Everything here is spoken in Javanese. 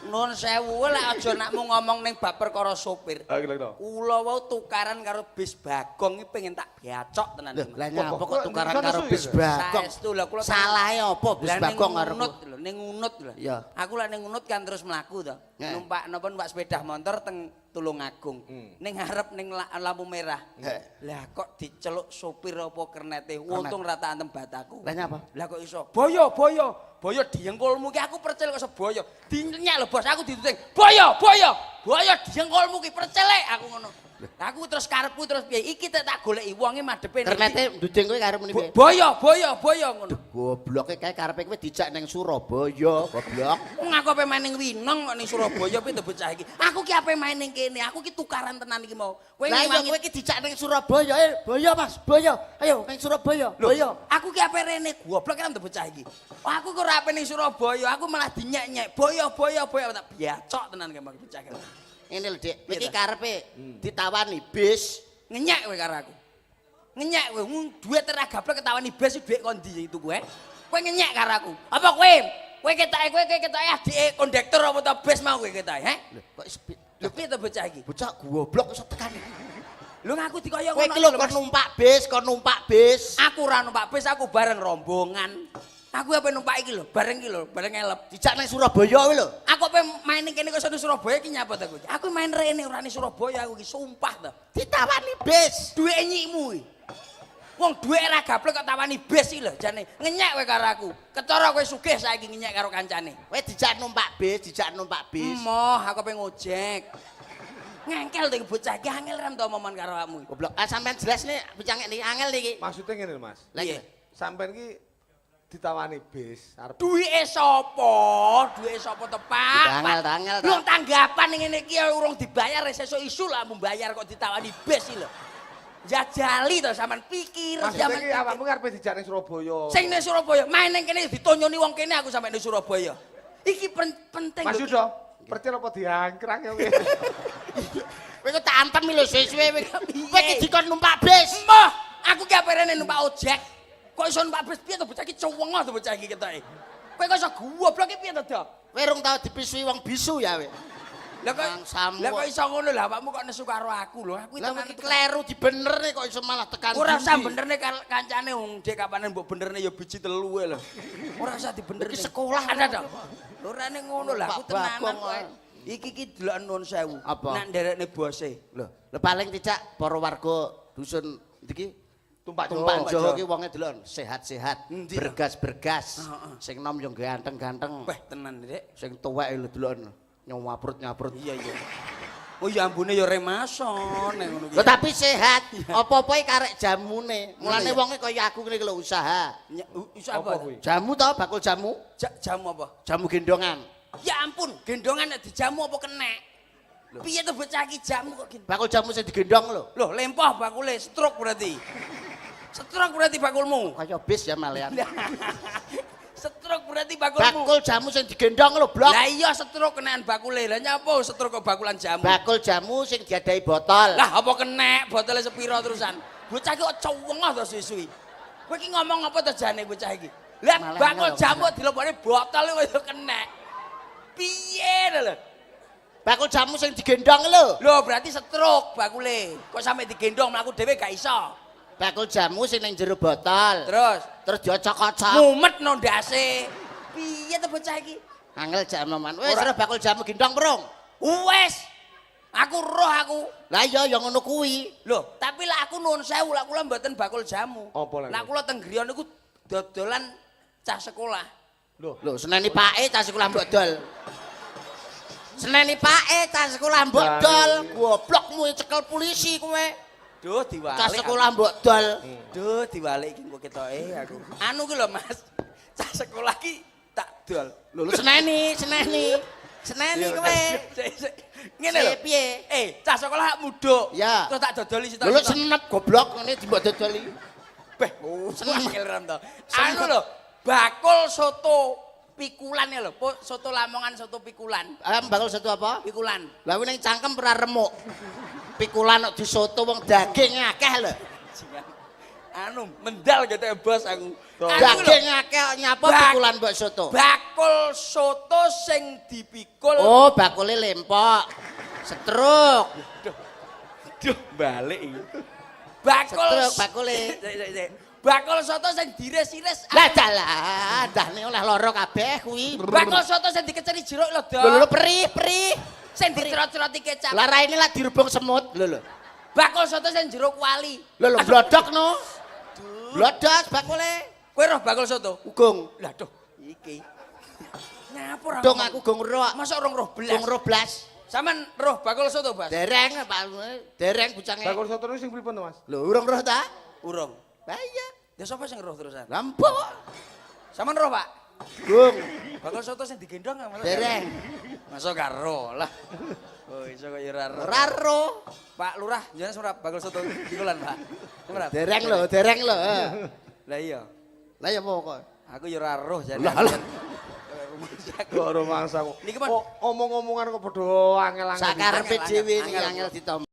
Nun sewu lek aja nakmu ngomong ning bab perkara sopir. Ah, gila, gila. Kula wau tukaran karo bis Bagong iki pengen tak bacok tenan. Lho, lah nyapa kok Kok tukaran iso karo nesu bis ya? Bagong? Saestu lho kula. Salahe apa bis Lah ning Bagong karo Ngunut lho, ning Ngunut lho. Iya. Aku lek ning Ngunut kan terus mlaku to. Numpak napa numpak sepeda motor teng Tulungagung. Ning ngarep ning lampu merah. Lah kok diceluk sopir apa kernete. Untung ra tak antem bataku. Lah nyapa? Lah kok iso? Boyo, boyo. Boyo diengkulmu ki aku percil kok iso boyo. Dinyak lho bos aku dituting. Boyo, boyo. Boyo diengkulmu ki percilek aku ngono. Lah aku terus karepku terus piye? Iki tak tak goleki wonge madhepe ning Kernete nduding kowe karo muni piye? Boyo, boyo, boyo ngono. Gobloke kae karepe kowe dijak ning Surabaya, goblok. Wong aku ape main ning Winong kok ning Surabaya piye to bocah iki? Aku ki ape main ning kene, aku ki tukaran tenan iki mau. Kowe Lah iya ngewangi kowe iki dijak ning Surabaya, eh boyo Mas, boyo. Ayo ning Surabaya, boyo. Aku ki ape rene goblok kan to bocah iki. Wah, aku kok ora ape ning Surabaya, aku malah dinyek-nyek. Boyo, boyo, boyo tak biacok tenan ke bocah iki. Ngene lho, Dik. Kowe Piye iki ta? karepe ditawani bis. Ngenyek kowe karo aku. Ngenyek kowe, wong duit ora gablek ketawani bis duit ko ndi itu kowe? Kowe ngenyek karo aku. Apa kowe? Kowe ketoke kowe kowe ketoke adike kondektur apa to bis mau kowe ketoke, he? Lho, kok iso Lho piye to bocah iki? Bocah goblok iso tekan. Lho ngaku dikaya Kowe ngono iki lho lho, kon Mas. numpak bis, kon numpak bis. Aku ora numpak bis, aku bareng rombongan. Aku apa numpak iki lho, bareng iki lho, bareng elep. Dijak ning Surabaya kuwi lho. Aku apa main ning kene kok iso ning Surabaya iki nyapa ta kowe? Aku main rene ora ning Surabaya aku iki sumpah to. Ditawani bis. Duwe nyikmu iki. Wong duwe ora gablek kok tawani bis iki lho jane. Ngenyek kowe karo aku. Ketara kowe sugih saiki ngenyek karo kancane. Kowe dijak numpak bis, dijak numpak bis. Emoh, aku pengen ngojek. Ngengkel to iki bocah iki angel rem to omongan karo awakmu. iki. Goblok. Ah sampean jelas nih bicangek niki angel niki. Maksudnya ngene lho, Mas. Lah Piye? iki. Sampean ki ditawani bis arep Duwike sapa? Duwike sapa to, Pak? Angel ta, angel ta. Lu tanggapan ning ngene iki ya urung dibayar sesuk isu lah mbayar kok ditawani bis iki lho. Jajali to sampean pikir Maksudnya sampean ki awakmu ki arep dijak ning Surabaya. Sing ning Surabaya, main ning kene ditonyoni wong kene aku sampe ning Surabaya. Iki penting Mas lho. Yudo, percil apa diangkrang ya kowe? Kowe kok tak antem lho suwe-suwe kowe. Piye? Kowe iki dikon numpak bis. Emoh, aku ki ape rene numpak ojek. Kok iso numpak bis piye to bocah iki cuwengah to bocah iki ketoke. Kowe kok iso goblok iki piye to, Dok? Kowe rung tau dipisui wong bisu ya kowe. Lah kok Mangsamu lah kok kok. iso ngono lho awakmu kok nesu karo aku lho. Aku Lah hitungane iki kleru dibennerne kok iso malah tekan. Ora usah ndi. benerne kancane wong dek kapane mbok benerne ya biji telu wae lho. Ora usah dibenderne. Iki sekolah. Ada dong. Ora ning ngono lah aku Pak tenanan Bagong kowe. wae. Iki ki deloken nuwun sewu. Apa? Nak nderekne bose. Lho, lho paling tidak para warga dusun iki Tumpak Tumpak Jawa. Jawa ki wonge delok sehat-sehat, Endi? bergas-bergas. Heeh. Sing nom yo ganteng-ganteng. Wah, tenan, Dek. Sing tuwek lho delok nyaprut-nyaprut. Iya, iya. Oh ya ambune ya remason nek ngono ki. Lho tapi sehat, apa-apa iki karek jamune. Mulane Iya. wonge kaya aku ngene iki lho usaha. Iso apa? Apa kuwi? Jamu to, bakul jamu, Jamu apa? jamu gendongan. Ya ampun, gendongan nek dijamu apa kenek? Piye to bocah iki jamu kok gini? Bakul jamu sing digendong lho. Loh, lempoh bakule stroke berarti. Stroke berarti bakulmu. Kaya bis ya malean. Stroke berarti bakulmu. Bakul jamu sing digendong lho, Blok. Lah iya stroke kenaan bakule. Lah nyapa stroke kok bakulan jamu? Bakul jamu sing diadahi botol. Lah apa kenek botole sepiro terusan? Bocah iki kok cewengah to suwi-suwi. Kowe iki ngomong apa to jane bocah iki? Lah Malah bakul angel, jamu dilebokne botol kok ya kenek. Piye lho? Bakul jamu sing digendong lho. Lho berarti stroke bakule. Kok sampe digendong mlaku dhewe gak iso. Bakul jamu sing ning jero botol. Terus Terus diocok-ocok. mumet no ndase. Piye to bocah iki? Angel jamuan. Wis Ora. ora bakul jamu gendong, Prung. Wes. Aku roh aku. Lah iya ya ngono kuwi. Loh, tapi lah aku nuwun sewu, lah kula mboten bakul jamu. Apa lah Lah kula teng griya niku dodolan cah sekolah. Lho, Lho, seneni pake cah sekolah mbok dol. Seneni pake cah sekolah mbok Lah, dol. iya. Goblokmu cekel polisi kowe. Duh diwalik. Cah sekolah mbok dol. Duh diwalik iki engko ketoke aku. Anu ki lho Mas. Cah sekolah ki tak dol. Lho, lho seneni, seneni. Seneni kowe. Sik, sik. Ngene lho. Sik, piye? Eh, cah sekolah muduk. Ya. Terus tak dodoli sitok. Lho, lho senep goblok ngene mbok dodoli. Beh, Seneng. angel ram to. Seneng. Anu lho, bakul soto pikulan ya lho, soto Lamongan soto pikulan. Ah, bakul soto apa? Pikulan. Lah kuwi ning cangkem ora remuk. Pikulan kok disoto wong daging akeh lho. Jingan. Anu mendal gitu ya bos aku. Anu lho, Daging akeh nyapa pikulan mbok soto. Bakul soto sing dipikul. Oh, bakule lempok. Setruk. Duh, balik iki. Bakul Setruk bakule. Sik, sik, sik. Bakul soto sing diiris-iris. Lah dalah, dahne oleh lara kabeh kuwi. Bakul soto sing dikeceri jeruk lho, Dok. Lho lho perih, perih. Sing dicerot-ceroti kecap. Lah raine lak dirubung semut. Lho lho. Bakul soto sing jeruk wali. Lho lho blodok no. Blodok bakule. Kowe roh bakul soto? Ugung. Lah duh, iki. Nyapa ora? Dong aku gong roh. Masa rong roh belas? Gong roh blas. Sampeyan roh bakul soto, Bas? Dereng Pak, dereng bucange. Bakul soto niku sing pripun to, Mas? Lho urung roh ta? Urung. Lah iya. Ya sapa sing roh terusan? Lah mbok. Sampeyan roh, Pak? Gung. Bakul soto sing digendong masa? Dereng. Masa gak roh lah. Oh, iso kok ya ora roh. Ora roh. Pak Lurah, jenengan semerap bakul soto pikulan, Pak. Semerap. Dereng lho, dereng lho. Lah iya. Lah ya apa kok? Aku ya ora roh jane. Lah, lah. Kok rumangsa kok. Niki, Mas. Kok omong-omongan kok padha angel-angel. Sakarepe Angel, dhewe angel, niki angel. angel ditampa.